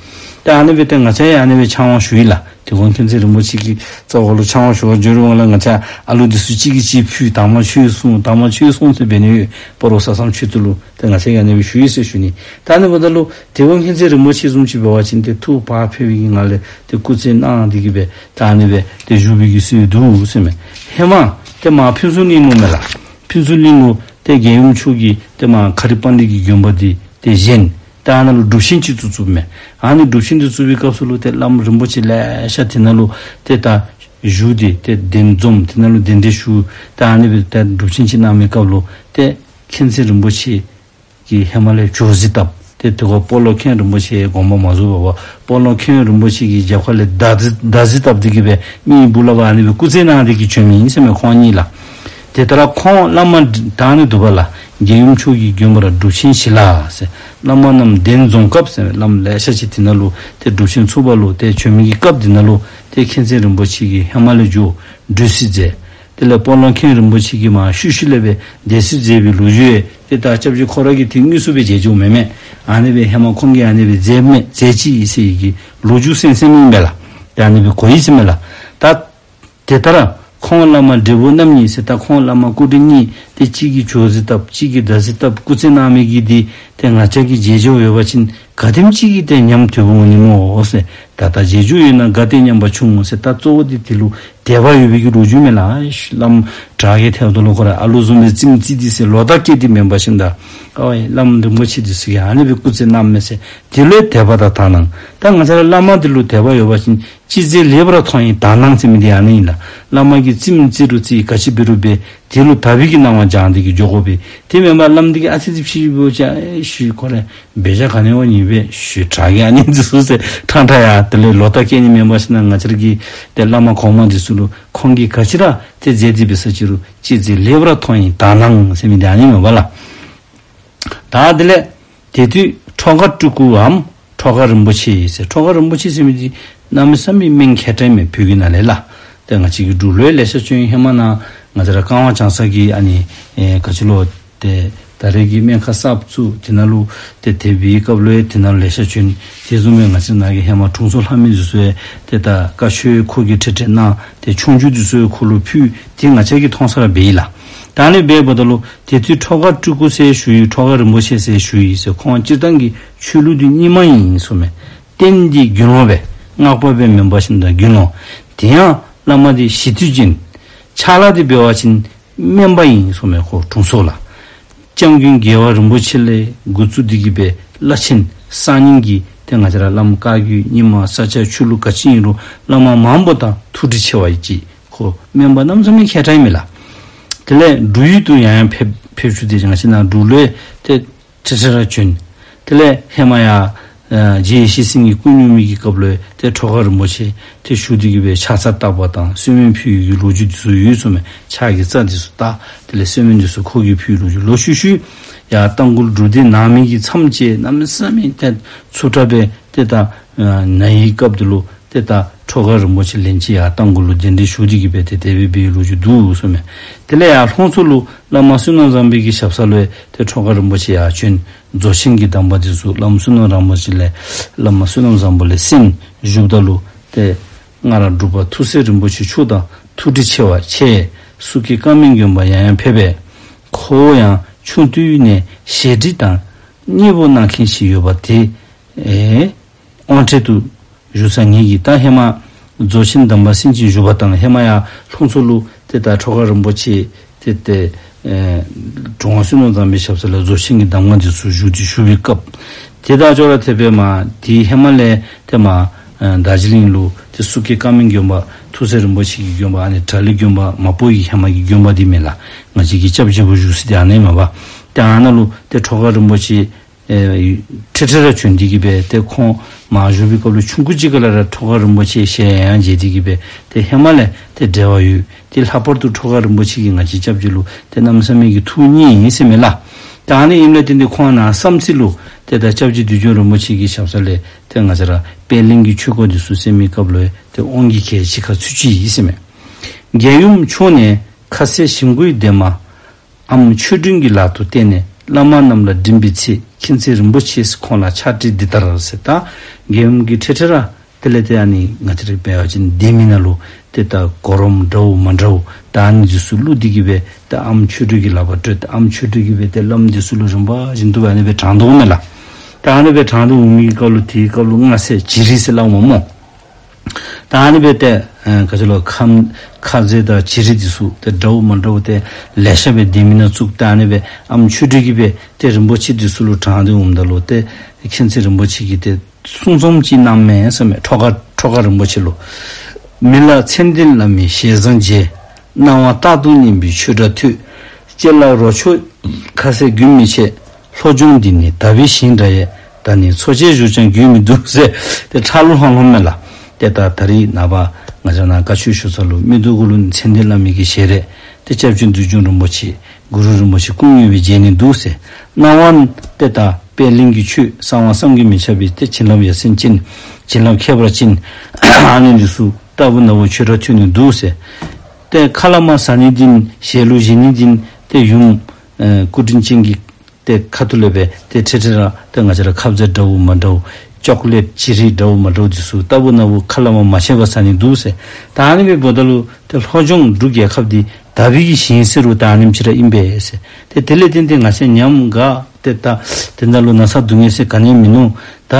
ད་ཨ་ནི་སྦེ་ཏེ་ང་བཅས་ཡང་ཨ་ནི་སྦེ་ཕྱག་དབང་ཞུ་ཡི་ལགས། དིལ་མགོ་མཁྱེན་བརྩེ་རིན་པོ་ཆེ་གི་རྩ་བ་ལུ་ཕྱག་དབང་ཞུ་བར་འགྱོ་རུང་ལགས། ང་བཅས་ཨ་ལུ་འདི་ཚུ་གཅིག་གིས་གཅིག་ཕུལ། དང་པ་ཁྱོད་སོང་། དང་པ་ཁྱོད་སོང་ཟེར་འབད་ནི་ཡོད། སྤ་རོ་ས་མཚམས་ཆོས་སྡེ་ལུ་ཏེ་ང་བཅས་ཀྱིས་ཨ་ནི་སྦེ་ཞུ་ཡི་ཟེར་ཞུ་ནི། ད་ཨ་ནི་འབདཝ་ད་ལུ་དིལ་མགོ་མཁྱེན་བརྩེ་རིན་པོ་ཆེ་བཟུམ་ཅིག་འབད་བ་ཅིན་ཏེ་ཐུགས་བག་ཕེབས་པའི་སྒང་ལས་ཏེ་སྐུ་རྩེད་གནང་སྟེ་གིས་སྦེ་ད་ཨ་ནི་སྦེ་ཏེ་བཞུགས་པའི་གི་སྲོལ་འདུག་ཟེར་མས། ཧེ་མ་ཏེ་མར་ཕུན་ཚོགས་གླིང་ལུ་མས་ལགས། ཕུན་ཚོགས་གླིང་ལུ་ཏེ་རྒྱལ་ཡུམ་མཆོག་གིས་ཏེ་མར་ཁ་རི་པཱ་ལི་གི་དགོན་པ་འདི་ཏེ་བཞེངས། ད་ཨ་ནཱ་ལུ་སྒྲུབ་ཆེན་ཅིག་བཙུགས་བཙུགསཔ་མས། ཨ་ནི་སྒྲུབ་ཆེན་འདི་བཙུགས་པའི་སྐབས་སུ་ལུ་ཏེ་བླམ་རིན་པོ་ཆེ་ལེ་ཤ་དེ་ནང་ལུ་ཏེ་ད་བཞུགས་ཏེ་ཏེ་གདན་འཛོམས། དེ་ནང་ལུ་གདན་འདྲེན་ཞུ། ད་ཨ་ནི་སྦེ་ཏེ་སྒྲུབ་ཆེན་ཅིག་གནང་བའི་སྐབས་ལུ་ཏེ་མཁྱེན་བརྩེ་རིན་པོ་ཆེ་གིས་ཧེ་མ་ལས་ཇོ་བོ་རྩེ་བཏབ། ཏེ་དེ་ཁར་སྤོ་ལོ་མཁན་རིན་པོ་ཆེ་དགོངས་པ་མ་རྫོགས་པར་སྤོ་ལོ་མཁན་རིན་པོ་ཆེ་གིས་རྒྱབ་ཁ་ལས་མདའ་རྩེ་མདའ་རྩེ་བཏབ་སྟེ་གིས་སྦེ་མི་གི་སྦུག་ལས་ཕར་ཨ་ནི་སྦེ་སྐུ་རྩེད་གནང་སྟེ་གིས་བྱོན་མི་ཨིན་ཟེར་མས་ཁོང་གཉིས་ལགས། དེ་ལྟར་ཁོང་བླ་མ་དང་ནི་འདུག་པ་ལགས། རྒྱལ་ཡུམ་མཆོག་གི་དགོན་པར་སྒྲུབ་ཆེན་ཞིག་ལ་ཟེར། བླ་མ་རྣམས་གདན་འཛོམས་སྐབས་ཟེར་བླམ་ལེ་ཤ་ཅིག་དེ་ནང་ལུ་ཏེ་སྒྲུབ་ཆེན་ཚོགས་པ་ལུ་ཏེ་བྱོན་མི་གི་སྐབས་དེ་ནང་ལུ་ཏེ་མཁྱེན་བརྩེ་རིན་པོ་ཆེ་གིས་ཧེ་མ་ལས་ཇོ་བོ་གྲོས་གཟིགས་མཛད། དེ་ལས་སྤོ་ལོ་མཁན་རིན་པོ་ཆེ་གིས་མར་ཤུལ་ཤུལ་ལས་སྦེ་སྡེ་སྲིད་མཛད་པའི་ལོ་རྒྱུས་ཏེ་ད་སྐྱབས་རྗེ་ཁོ་ར་གིས་ཏེ་དངོས་སུ་སྦེ་མཇལ་མཇལཝ་མེན་མས། ཨ་ནི་སྦེ་ཧེ་མ་ཁོང་གིས་ཨ་ནི་སྦེ་མཛད་མི་མཛད་ཅི་ཟེར་བའི་གི་ལོ་རྒྱུས་གསན་གསནམ་ཨིན་པས་ལགས། ཏེ་ཨ་ནི་སྦེ་གོ་ཡི་ཟེར་མས་ལགས། ད་དེ་ལྟར་ཁོང་བླ་མ་བགྲེས་པོ་རྣམ་གཉིས་ཟེར། ད་ཁོང་བླ་མ་སྐུ་བགྲེས་གཉིས་ཏེ་གཅིག་གིས་ཇོ་བོ་རྩེ་བཏབ། གཅིག་གིས་མདའ་རྩེ་བཏབ། སྐུ་རྩེད་གནང་མི་གི་འདི་ཏེ་ང་བཅས་ཀྱིས་མཇལ་མཇལཝ་ཡོད་པ་ཅིན་ག་དེམ་ཅིག་གི་ཏེ་ཉམས་དོད་པོ་འོང་ནི་སྨོ་ཟེར། ད་ལྟ་མཇལ་མཇལཝ་ཡོད་ན་ག་ཏེ་ཉམས་པ་བྱུང་ཟེར། ད་གཙོ་བོ་འདི་དེ་ལུ་དད་པ་ཡོད་པའི་གི་ལོ་རྒྱུས་མས་ལགས། བླམ་དྲག་གི་ཐད་དུ་ལུ་ཁོ་ར་ཨ་ལུ་བཟུམ་སྦེ་རྩེདམོ་རྩེ་སྟེ་ཟེར་ལོག་ལྟ་བསྐྱེད་དེ་མེན་པར་ཞིནམ་ད་ཨའོ་བླམ་རིན་པོ་ཆེ་འདི་ཚུ་གིས་ཨ་ནི་སྦེ་སྐུ་རྩེད་གནངམ་མས་ཟེར། དེ་ལུ་དད་པ་དང་དག་སྣང་། ད་ང་བཅས་ར་བླ་མ་འདི་ལུ་དད་པ་ཡོད་པ་ཅིན་ཅི་མཛད་ལེགས་པར་མཐོང་བའི་དག་སྣང་ཟེར་མི་འདི་ཨ་ནི་ཨིན་ལགས། བླ་མ་གིས་རྩེདམོ་རྩེ་རུང་རྩེ་ག་ཅི་འབད་རུང་འབད་དེ་ལུ་དག་པའི་གི་སྣང་བ་སྦྱང་སྟེ་གིས་འགྱོ་དགོ་པས། དེ་མེན་པར་བླམ་འདི་གིས་ཨ་ཙི་ཅིག་ཕྱི་འབད་བ་ཅིན་ཨེ་ཤི་ཁོ་རེ་འབད་བཞག་ག་ནི་བ་ནི་སྦེ་ཤུལ་དྲག་གི་ཨ་ནི་འདི་ཚུ་ཟེར་ཕྲང་ཕྲང་ཡང་དེ་ལས་ལོག་ལྟ་བསྐྱེད་ནི་མེན་པར་ཞིནམ་ད་ང་བཅས་ར་གི་ཏེ་བླ་མ་གོངམ་འདི་ཚུ་ལུ་ཁོང་གིས་ག་ཅི་ར་ཏེ་མཛད་དེ་འབད་ས་ཅི་རུང་ཅི་མཛད་ལེགས་པར་མཐོང་བའི་དག་སྣང་ཟེར་མི་འདི་ཨ་ནི་མས་པ་ལགས། ད་དེ་ལས་དེ་དུས་ཁྲོ་དགའ་སྤྲུལ་སྐུའམ་ཁྲོ་དགའ་རིན་པོ་ཆེ་ཟེར། ཁྲོ་དགའ་རིན་པོ་ཆེ་ཟེར་མི་འདི་གནམ་མེད་ས་མེད་མིང་མཁས་དྲགས་མས་བོད་ཀྱི་ནང་ལས་ལགས། ཏེ་ང་བཅས་ཀྱི་འབྲུག་ལུ་ཡང་ལེ་ཤ་བྱོན། ཧེ་མ་ནཱ་ང་བཅས་ར་ཀ་ཝང་བྱང་ས་གི་ཨ་ནི་ཨེ་ག་ཅི་ལོ་ཏེ་ད་རེས་ཀྱི་སྨན་ཁང་གསརཔ་བཙུགས་དེ་ནང་ལུ་ཏེ་དེ་འབད་བའི་སྐབས་ལུ་ཡང་དེ་ནང་ལུ་ལེ་ཤ་བྱོན། དེ་བཟུམ་སྦེ་ང་བཅས་ནཱ་གི་ཧེ་མ་དྲུང་འཚོ་ལྷ་མོ་འདི་ཚུ་ཡང་ཏེ་ད་བཀའ་ཆོས་ཁོ་གིས་ཁྲིད་ཁྲིད་གནང་། ཏེ་ཆོས་རྒྱུགས་འདི་ཚུ་ཡང་ཁོ་ལུ་ཕུལ། དེ་ང་བཅས་ཀྱིས་མཐོང་ས་ར་འབད་ཡི་ལགས། ད་ཨ་ནི་འབདཝ་ད་ལུ་དེ་དུས་ཁྲོ་དགའ་སྤྲུལ་སྐུ་ཟེར་ཞུ་ཡི། ཁྲོ་དགའ་རིན་པོ་ཆེ་ཟེར་ཞུ་ཡི་ཟེར། ཁོང་སྤྱིར་བཏང་གི་ཆོས་ལུགས་འདི་རྙིང་མ་ཨིན་གསུངམ་མས། རྟེན་འདི་དགེ་སློང་སྦེ་སྔགས་པ་སྦེ་མེན་པར་ཞིནམ་ད་དགེ་སློང་། དེ་ཡང་བླ་མ་འདི་ཞི་དུལ་ཅན། ཕྱག་ལཱ་འདི་འབད་བ་ཅིན་སྨན་པ་ཨིན་གསུངམ་མས་ཁོ་དྲུང་འཚོ་ལགས། སྐྱབས་མགོན་རྒྱལ་བ་རིན་པོ་ཆེ་ལས་འགོ་བཙུགས་ཏེ་གིས་སྦེ་བླ་ཆེན་གསར་རྙིང་གི་ཏེ་ང་བཅས་ར་བླམ་བཀའ་བརྒྱུད་རྙིང་མ་ས་སྐྱ་ཆོས་ལུགས་ག་ཅི་ཨིན་རུང་བླ་མ་མང་པོ་དང་ཐུགས་འདྲིས་ཆེ་བ་ཨིན་ཅི། ཁོ་སྨན་པ་གནམ་མེད་ས་མེད་མཁས་དྲགས་ཨིན་མས་ལགས། དེ་ལས་འབྲུག་ཡུལ་དུ་ཡང་ཡང་ཕེབས་ཕེབས་བཅུག་སྟེ་ང་བཅས་ནཱ་འབྲུག་ལུ་ཡང་ཏེ་ཁྲིད་ཁྲིད་ར་བྱོན། དེ་ལས་ཧེ་མ་ཡང་ཨ་རྗེ་ཡེ་ཤེས་སེང་གེ་སྐུ་སྙུང་མི་གི་སྐབས་ལུ་ཡང་ཏེ་ཁྲོ་དགའ་རིན་པོ་ཆེ་ཏེ་ཞུ་སྟེ་གིས་སྦེ་ཕྱག་འཚལ་བཏབ་པ་དང་གསོལ་སྨན་ཕུལ་བའི་གི་ལོ་རྒྱུས་འདི་ཚུ་ཡོད་གསུངམ་མས། ཕྱག་གི་རྩ་འདི་ཚུ་བཏབ། དེ་ལས་གསོལ་སྨན་འདི་ཚུ་ཁོ་གིས་ཕུལ་བའི་ལོ་རྒྱུས། ལོག་ཤུལ་ཤུལ་ཡར་རྟ་མགོ་ལུ་སྒྲུབ་སྡེ་གནང་མི་གི་མཚམས་བཅད་གནམ་མེད་ས་མེད་ཏེ་རྩུབ་དྲགས་སྦེ་ཏེ་ད་ཨ་ན་བའི་སྐབས་འདི་ལུ་ཏེ་ད་ཁྲོ་དགའ་རིན་པོ་ཆེ་ལན་གཅིག་ཡར་རྟ་མགོ་ལུ་གདན་འདྲེན་ཞུ་སྟེ་གིས་སྦེ་ཏེ་དེ་སྦེ་འབད་བའི་ལོ་རྒྱུས་འདུག་གསུངམ་མས། དེ་ལས་ཡར་ལྷུང་མཚོ་ལུ་བླ་མ་བསོད་ནམས་བཟང་པོའི་གི་ཞབས་ས་ལུ་ཡང་ཏེ་ཁྲོ་དགའ་རིན་པོ་ཆེ་ཡར་བྱོན། རྫོགས་ཆེན་གྱི་གདམས་པ་འདི་ཚུ་བླ་མ་བསོད་ནམས་རིན་པོ་ཆེ་ལས་བླ་མ་བསོད་ནམས་བཟང་པོ་ལས་གསན། བཞུགསཔ་ད་ལུ་ཏེ་སྔར་འབྲུག་པ་ཐུགས་སྲས་རིན་པོ་ཆེ་མཆོག་དང་ཐུགས་འདྲིས་ཆེ་བ་ཆེ། སུ་ཁེ་ཀ་མན་དགོན་པར་ཡང་ཡང་ཕེབས་པས། ཁོ་བོ་ཡང་ཆུང་དུས་ནས་ཞལ་འདྲིས་དང་མཉེས་པོ་གནང་མཁན་ཞིག་ཡོད་པ་དེ་ཨེ་དབང་ཁྲིད་དུ་བཞུགས་ས་ངེད་ཀྱིས་ད་ཧེ་མ་རྫོགས་ཆེན་གདམས་པ་གསན་ཅིང་བཞུགས་པ་དང་ཧེ་མ་ཡར་ལྷུང་མཚོ་ལུ་ཏེ་ད་ཁྲོ་དགའ་རིན་པོ་ཆེ་ཏེ་ཏེ་ཨེ་དྲུང་པ་བསོད་ནམས་བཟང་པོའི་ཞབས་ས་ལས་རྫོགས་ཆེན་གྱི་གདམས་ངག་འདི་ཚུ་ཞུ་སྟེ་བཞུགས་པའི་སྐབས། ཏེ་ད་ཅོག་ར་འཐདཔ་སྦེ་མར་ཏེ་ཧེ་མ་ལས་ཏེ་མར་ཨེ་རྡོ་རྗེ་གླིང་ལུ་ཏེ་སུ་ཁེ་ཀ་མན་དགོན་པ་ཐུགས་སྲས་རིན་པོ་ཆེ་གི་དགོན་པ་ཨ་ནི་བྲག་ལི་དགོན་པ་མ་པོ་གི་ཧེ་མ་གི་དགོན་པ་འདི་མས་ལགས། ང་བཅས་ཀྱི་སྐྱབས་རྗེ་བོ་བཞུགས་ས་འདི་ཨ་ནི་མས་པ། ཏེ་ཨ་ནཱ་ལུ་ཏེ་ཁྲོ་དགའ་རིན་པོ་ཆེ་ཨེ་ཁྲིད་ཁྲིད་ར་བྱོན་ཏེ་གིས་སྦེ་ཏེ་ཁོང་མར་བཞུགས་པའི་སྐབས་ལུ་ཆུང་ཀུ་ཅིག་ཁར་ལས་ར་ཁྲོ་དགའ་རིན་པོ་ཆེ་ཞལ་ཡང་མཇལ་ཏེ་གིས་སྦེ་ཏེ་ཧེ་མ་ལས་ཏེ་འབྲེལ་བ་ཡོད། ཏེ་ལྷག་པར་དུ་ཁྲོ་དགའ་རིན་པོ་ཆེ་གིས་ང་བཅས་སྐྱབས་རྗེ་ལུ་ཏེ་གནམ་མེད་ས་མེད་ཀྱི་ཐུགས་མཉེས་ཡི་ཟེར་མས་ལགས། ཏེ་ཨ་ནི་ཨིནམ་ལས་བརྟེན་ཏེ་ཁོང་ནཱ་བསམ་རྩེ་ལུ་ཏེ་ད་སྐྱབས་རྗེ་བདུད་འཇོམས་རིན་པོ་ཆེ་གི་ཞབས་ས་ལས་ཏེ་ང་བཅས་ར་པད་གླིང་གི་ཆོས་སྐོར་འདི་ཚུ་གསན་མི་སྐབས་ལུ་ཏེ་དབང་གི་གལ་ཆེ་ཁར་ཚུད་ཅི་ཨིན་ཟེར་མས། རྒྱལ་ཡུམ་མཆོག་ནས་ཁ་ཟས་ཞིམ་དགུའི་ལྡེབ་མ་ཨམ་ཆོས་སྒྲོན་གྱི་ལག་ཏུ་གཏད་ནས་བླ་མ་རྣམས་ལ་འབྲིམ་པའི་ཚེ། མཁྱེན་བརྩེ་རིན་པོ་ཆེས་ཁོང་ལ་ཕྱག་བྲིས་འདི་ལྟར་ཟེར། ད་རྒྱལ་ཡུམ་གྱིས་འཕྲལ་འཕྲལ་ར་དེ་ལས་ཏེ་ཨ་ནི་ང་བཅས་ར་འབད་བ་ཅིན་ལྡེ་མིག་ནང་ལུ་ཏེ་ད་གུ་རམ་འདྲཝ་མ་འདྲཝ་ད་ཨ་ནི་འདི་ཚུ་བླུགས་ཏེ་གི་སྦེ་ད་ཨམ་ཆོས་སྒྲོན་གྱི་ལག་པར་སྤྲོད། ཨམ་ཆོས་སྒྲོན་གྱིས་སྦེ་ཏེ་བླམ་འདི་ཚུ་ལུ་རིམ་པ་བཞིན་དུ་སྦེ་ཨ་ནི་སྦེ་དྲངས་དོ་མས་ལགས། ད་ཨ་ནི་སྦེ་དྲངས་ཏེ་འོང་མི་གི་སྐབས་ལུ་དེའི་སྐབས་ལུ་སྔ་ཟས་བྱི་རིལ་ཟེར་སླབ་མས་སྨོ། ད་ཨ་ནི་སྦེ་ཏེ་ཨ་ག་ཅི་ལོ་ཁམ་ཁ་ཟས་དང་བྱི་རིལ་འདི་ཚུ་ཏེ་འདྲཝ་མ་འདྲཝ་ཏེ་ལེ་ཤ་སྦེ་ལྡེ་མིག་ནང་བཙུགས། ད་ཨ་ནི་སྦེ་ཨམ་ཆོས་སྒྲོན་གྱིས་སྦེ་ཏེ་རིན་པོ་ཆེ་འདི་ཚུ་ལུ་དྲངས་ཏེ་འོངམ་ད་ལུ་ཏེ་མཁྱེན་བརྩེ་རིན་པོ་ཆེ་གིས་ཏེ་གསུང་རྩོམ་ཅིག་གནངམ་མས་ཟེར་མས། ཁྲོ་དགའ་ཁྲོ་དགའ་རིན་པོ་ཆེ་ལུ། མི་ལ་མཚན་ལྡན་བླ་མའི་ཞལ་བཟང་མཇལ། སྣང་བ་རྟག་ཏུ་སྙན་པའི་ཆོས་སྒྲ་ཐོས། ལྕེ་ལ་རོ་མཆོག་ཁ་ཟས་རྒྱུན་མི་ཆད། ལྷོ་ལྗོངས་འདི་ནི་དག་པའི་ཞིང་འདྲ་ཡས། ད་ནི་འཚོ་བྱེད་བཞུགས་ཀྱང་རྒྱུན་མི་འདུག་ཟེར་ཏེ་ཁྲ་ལུ་ལྷང་ལྷང་མས་ལགས། ཏེ་ད་ད་རིས་ནངས་པ་ང་བཅས་ནཱ་བཀའ་ཆོས་ཞུ་ས་ལུ་མིག་ཏོ་གུ་ལུ་མཚན་ལྡན་བླ་མའི་གི་ཞལ་རས་ཏེ་སྐྱབས་རྗེ་བདུད་འཇོམས་རིན་པོ་ཆེ་གུ་རུ་རིན་པོ་ཆེ་སྐུ་དངོས་སྦེ་མཇལ་ནི་འདུག་ཟེར། སྣང་བ་ཏེ་ད་པད་གླིང་གི་ཆོས་གསང་བ་བསམ་གྱིས་མི་ཁྱབ་པའི་ཏེ་བྱིན་རླབས་ཡ་མཚན་ཅན་བྱིན་རླབས་ཁྱད་པར་ཅན་ཨ་ནི་འདི་ཚུ་ལྟ་བུ་ན་བུ་ཆོས་སྒྲ་ཐོས་ནི་འདུག་ཟེར། ཏེ་ཁ་ལས་མར་ཟ་ནི་འདི་ནི་ཞལ་ལུ་བཞེས་ནི་འདི་ནི་ཏེ་ཡུམ་ཨེ་སྐུ་དྲིན་ཅན་གྱི་ཏེ་ཁ་ཐུག་ལས་སྦེ་ཏེ་འཕྲལ་འཕྲལ་ར་ཏེ་ང་བཅས་ར་ཁ་ཟས་འདྲཝ་མ་འདྲཝ་ཅོག་ལེཊ་བྱི་རིལ་འདྲཝ་མ་འདྲཝ་འདི་ཚུ་ལྟ་བུ་ན་བུ་ཁ་ལས་མར་མ་ཆད་པར་ཟ་ནི་འདུག་ཟེར། ད་ཨ་ནི་སྦེ་འབདཝ་ད་ལུ་ཏེ་ལྷོ་ལྗོངས་འབྲུག་རྒྱལ་ཁབ་འདི་དག་པའི་གི་ཞིང་ཟེར་རུང་ད་ཨ་ནེམ་ཅིག་ར་ཨིན་པས་ཟེར། ཏེ་དེ་ལས་བརྟེན་ཏེ་ང་བཅས་ཉམས་དགའ་ཏེ་ད་དེ་ནང་ལུ་ན་ཚ་སྡུག་བསྔལ་ཟེར་ག་ནི་ཡང་མིན་ནུག། ད་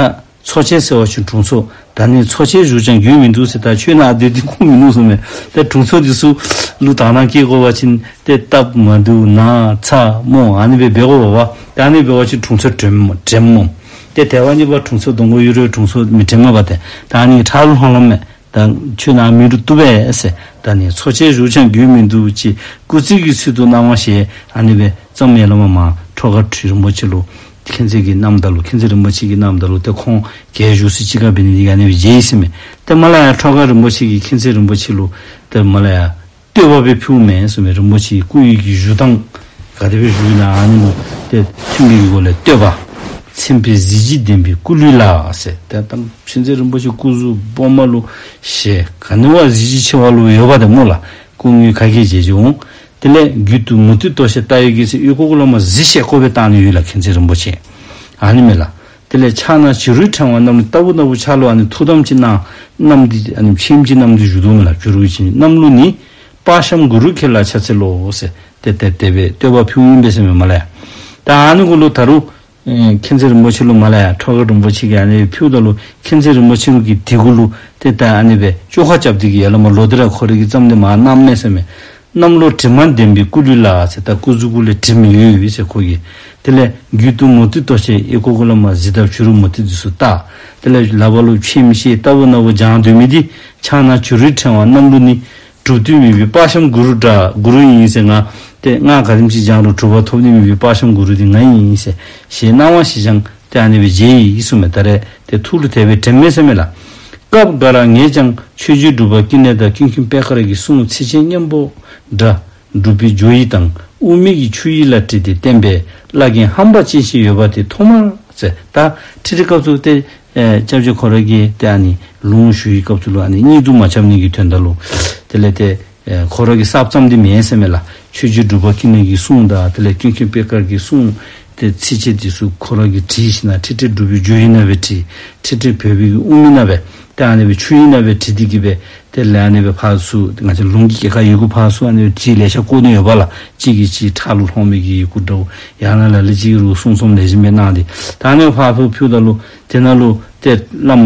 འཚོ་བྱེད་ཟེར་བ་ཅིན་དྲུང་འཚོ། ད་ནི་འཚོ་བྱེད་བཞུགས་ཀྱང་རྒྱུན་མི་འདུག་ཟེར། ད་ཁྱོད་ནཱ་སྡོད་དེ་ཁུངས་མིན་ནུག་གསུངམ་མས། ད་དྲུང་འཚོ་འདི་ཚུ་ལུ་དག་སྣང་སྐྱེ་དགོ་པ་ཅིན་ཏེ་སྟབས་མ་བདེཝ་ན་ཚ་སྨོ་ཨ་ནི་སྦེ་འབད་དགོ་པས། ད་ཨ་ནི་འབད་བ་ཅིན་དྲུང་འཚོ་དྲནམ་དྲནམ་སྨོ། ཏེ་དལ་བ་གཉིས་པ་དྲུང་འཚོ་གདོང་གུ་ཡུ་རུ་དྲུང་འཚོ་མི་དྲན་མས་པ། ཏེ་ད་ཨ་ནི་ཁྲ་ལུ་ལྷང་ལྷང་མས། ད་ཁྱོད་ནཱ་མི་འདུག་བཏུབ་པས་ཟེར། ད་ནི་འཚོ་བྱེད་བཞུགས་ཀྱང་རྒྱུན་མི་འདུག་ཅེས་སྐུ་རྩེད་ཀྱི་ཚུལ་དུ་གནང་བ་ཞེས་ཨ་ནི་སྦེ་ཙམ་ཡར་ལས་མར་མར་ཁྲོ་དགའ་ཁྲི་རིན་པོ་ཆེ་ལུ་མཁྱེན་བརྩེ་གིས་གནངམ་ད་ལུ་མཁྱེན་བརྩེ་རིན་པོ་ཆེ་གིས་གནངམ་ད་ལུ་ཏེ་ཁོང་གིས་བཞུགས་ས་ཅིག་ཁར་འབད་ནི་འདི་གིས་ཨ་ནི་སྦེ་མཇལ་ཡི་ཟེར་མས། ཏེ་མར་ལས་ཡར་ཁྲོ་དགའ་རིན་པོ་ཆེ་གིས་མཁྱེན་བརྩེ་རིན་པོ་ཆེ་ལུ་ཏེ་མར་ལས་ཡར་བསྟོད་པ་སྦེ་ཕུལཝ་མས་ཟེར་མས། རིན་པོ་ཆེ་སྐུ་ཡི་གི་བཞུགས་ཐངས་ག་དེ་སྦེ་བཞུགས་ཡི་ན་ཨ་ནི་ལུ་ཏེ་མཐུན་པའི་སྒོ་ལས་བསྟོད་པ། མཚན་དཔེ་གཟི་བརྗིད་ལྡན་པའི་སྐུ་ལུས་ལ་ཟེར། ཏེ་ད་མཁྱེན་བརྩེ་རིན་པོ་ཆེ་སྐུ་གཟུགས་སྦོམ་མ་ལུ་ཞལ་ག་ནི་བ་གཟི་བརྗིད་ཆེ་བ་ལུ་ཡོདཔ་ད་སྨོ་ལགས། སྐུ་དངོས་ག་གིས་མཇལ་མཇལཝ་འོང་། དེ་ལས་རྒྱུད་དུ་མུ་ཏིག་ཏོག་ཅན་ལྟ་བའི་གི་ཟེར་ཨོལ་ལྐོག་གུ་ལས་མར་གཟི་ཞལ་བཀོད་སྦེ་བཏང་ནི་ཡོད་ལགས་མཁྱེན་བརྩེ་རིན་པོ་ཆེ། ཨ་ནི་མས་ལགས། དེ་ལས་ཕྱག་ན་བྱུ་རུའི་ཕྲེང་བ་བསྣམས་ལྟ་བུ་ན་བུ་ཕྱག་ལུ་ཨ་ནི་ཐུགས་དམ་ཅིག་གནང་བསྣམས་ཏེ་ཨ་ནི་ཕྱེངམ་ཅིག་བསྣམས་ཏེ་བཞུགས་དོ་མས་ལགས། བྱུ་རུ་ཅིག་བསྣམས་ལུགས་ནི། དཔལ་ཤམྦྷ་གུ་རུ་ཁྱེད་ལ་ཕྱག་འཚལ་ལོ་ཟེར་ཏེ་ཏེ་དེ་སྦེ་བསྟོད་པ་ཕུལཝ་ཨིན་པས་ཟེར་མས་མར་ལས་ཡར། ད་ཨ་ནི་གུ་ལུ་ད་རུང་ཨེ་མཁྱེན་བརྩེ་རིན་པོ་ཆེ་ལུ་མར་ལས་ཡར་ཁྲོ་དགའ་རིན་པོ་ཆེ་གིས་ཨ་ནི་ཕུལཝ་ད་ལུ་མཁྱེན་བརྩེ་རིན་པོ་ཆེ་གིས་དེ་གུ་ལུ་ཏེ་ད་ཨ་ནི་སྦེ་བཅོ་ཁ་རྐྱབ་སྟེ་གི་ཡར་ལས་མར་ལོག་སྟེ་ར་ཁོ་རའི་གི་རྩོམ་འདི་མར་གནངམ་མས་ཟེར་མས། གནམ་ལོ་དྲི་མ་ལྡན་པའི་སྐུ་ལུས་ལ་ཟེར། ད་སྐུ་གཟུགས་གུ་ལས་དྲིམ་ཡོད་ཡོད་ཟེར་ཁོ་གིས། དེ་ལས་རྒྱུད་དུ་མུ་ཏིག་ཏོག་ཅན་ཨོལ་ལྐོག་གུ་ལས་མར་གཟི་དང་བྱུ་རུ་མུ་ཏིག་འདི་ཚུ་བཏགས། དེ་ལས་ལག་པ་ལུ་ཕྱེངམ་ཅིག་ལྟ་བུ་ན་བུ་སྦྱང་སྡོད་མི་འདི་ཕྱག་ན་བྱུ་རུའི་ཕྲེང་བ་བསྣམས་ལུགས་ནི། གྲུབ་དུས་མེད་པའི་དཔལ་ཤམྦྷ་གུ་རུ་འདྲ་གུ་རུ་ཨིན་ཟེར། ང་ཏེ་ང་ག་དེམ་ཅིག་སྦྱང་རུང་གྲུབ་པ་ཐོབ་ནི་མེད་པའི་དཔལ་ཤམྦྷ་གུ་རུ་འདི་ང་ཨིན་ཟེར་ཞལ་སྣང་བ་ཞིག་ཀྱང་ཏེ་ཨ་ནི་སྦེ་མཇལ་ཡི་གསུངམ་མས། ད་རེས་ཏེ་ཐུགས་ལུ་དེ་སྦེ་དྲནམ་མས་ཟེར་མས་ལགས། སྐབས་འགར་ངས་ཀྱང་ཆོས་རྗེ་འབྲུག་པ་ཀུན་ལེགས་དང་ཀུན་མཁྱེན་པད་དཀར་གྱི་གསུང་ཚིགས་བཅད་སྙན་པོ་འདྲ་སྒྲུབ་པའི་སྦྱོར་ཡིག་དང་དབུ་མེད་ཀྱི་ཆོས་ཡིག་ལ་བྲིས་ཏེ་བསྟན་པའི་བླ་རྒན་ཧམ་པ་ཅན་ཞིག་ཡོད་པ་དེ་ཐོག་མར་ཟེར། ད་ཁྲིད་ཁྲིད་སྐབས་སུ་ཏེ་ཨེ་སྐྱབས་རྗེ་ཁོ་ར་གིས་ཏེ་ཨ་ནི་ལུང་ཞུ་བའི་སྐབས་སུ་ལུ་ཨ་ནི་གཉིད་དུ་མ་རྐྱབ་ནི་གི་དོན་དག་ལུ་དེ་ལས་ཏེ་ཨེ་ཁོ་ར་གིས་གསར་བརྩམས་འདི་མེན་ཟེར་མས་ལགས། ཆོས་རྗེ་འབྲུག་པ་ཀུན་ལེགས་ཀྱི་གསུང་དང་དེ་ལས་ཀུན་མཁྱེན་པད་དཀར་གྱི་གསུང་ཏེ་ཚིགས་བཅད་འདི་ཚུ་ཁོ་ར་གིས་བྲིས་ཞིནམ་ཁྲིད་ཁྲིད་སྒྲུབ་པའི་སྦྱོར་ཡིག་ནང་སྦེ་བྲིས། ཁྲིད་ཁྲིད་བོད་པའི་གི་དབུ་མེད་ནང་སྦེ་ཏེ་ཨ་ནི་སྦེ་ཆོས་ཡིག་ནང་སྦེ་བྲིས་ཏེ་གི་སྦེ་དེ་ལས་ཨ་ནི་སྦེ་ཕར་ཚུར་ང་བཅས་ལུང་གི་གྱལ་ཁར་ཡི་གུ་ཕར་ཚུར་ཨ་ནི་སྦེ་བྲིས་ལེ་ཤ་བཀོད་ནི་ཡོདཔ་ལགས། གཅིག་གིས་གཅིག་ཁྲ་ལུ་ལྷང་མི་གི་ཡི་གུ་འདྲཝ་ཡང་ན་ལ་ལུ་ཅིག་གིས་རུང་གསུང་རྩོམ་ལེགས་ཤོམ་སྦེ་གནང་སྟེ་ད་ཨ་ནི་ཕར་ཚུར་ཕུལཝ་ད་ལུ་དེ་ནང་ལུ་ཏེ་བླམ་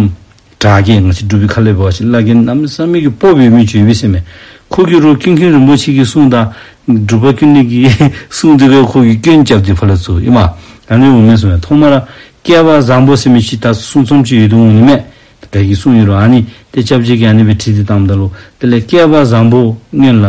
དྲག་རྒྱལ་ང་བཅས་འབྲུག་པའི་ཁ་ལས་འབད་བ་ཅིན་བླ་རྒན་གནམ་མེད་ས་མེད་ཀྱི་སྤོབས་ཡོད་མི་ཅིག་ཡོད་པས་ཟེར་མས། ཁོ་གིས་རུང་ཀུན་མཁྱེན་རིན་པོ་ཆེ་གི་གསུང་དང་འབྲུག་པ་ཀུན་ལེགས་ཀྱི་གསུང་འདི་གུ་ཁོ་གིས་སྐྱོན་རྐྱབ་སྟེ་ཕར་ལས་ཚུར་ཨིན་མས། ཨ་ནི་འོང་མས་ཟེར་མས། ཐོག་མར་སྐལ་བ་བཟང་པོ་ཟེར་མི་ཅིག་ད་གསུང་རྩོམ་ཅིག་ཡོད་དོ་འོང་ནི་མས། ག་གི་གསུང་ཡོད་རུང་ཨ་ནི་ཏེ་སྐྱབས་རྗེ་གིས་ཨ་ནི་སྦེ་བྲིས་ཏེ་བཏངམ་ད་ལུ་དེ་ལས་སྐལ་བ་བཟང་པོ་སྔོན་ལ་